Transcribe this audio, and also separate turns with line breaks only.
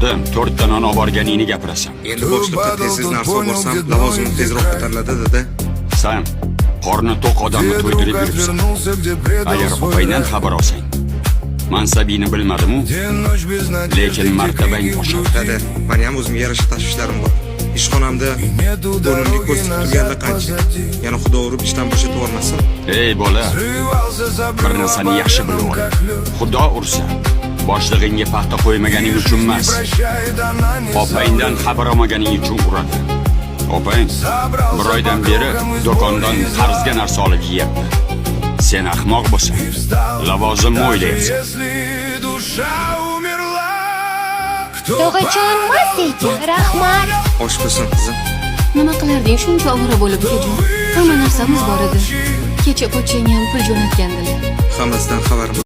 Ko'rdim, to'rtta non oborganingni gapirasan.
Endi boshliqqa tez-tez narsa olborsam, lavozimim tezroq ko'tariladi, dada.
San qorni to'q odamni to'ydirib yuribsan. Agar opangdan xabar olsang, mansabingni bilmadim-u, lekin martabang oshadi.
Dada, meni ham o'zimga yarasha tashvishlarim bor. Ishxonamda o'rnimga ko'z tikib turganda qancha. Yana Xudo urib, ishdan bo'shatib yubormasin.
Ey bola, bir narsani yaxshi bilib ol. Xudo ursa, boshlig'ingga paxta qo'ymaganing uchun emas, opangdan xabar olmaganing uchun uradi. Opang bir oydan beri do'kondan qarzga narsa olib yeyapti. Sen ahmoq bo'lsang, lavozimni o'ylayapsan.
Tog'achon, mazza ekan, rahmat.
Osh bo'lsin, qizim.
Nima qilarding shuncha ovora bo'lib, ukajon? Hamma narsamiz bor edi. Kecha pochchang ham pul jo'natgandilar.
Hammasidan xabarim.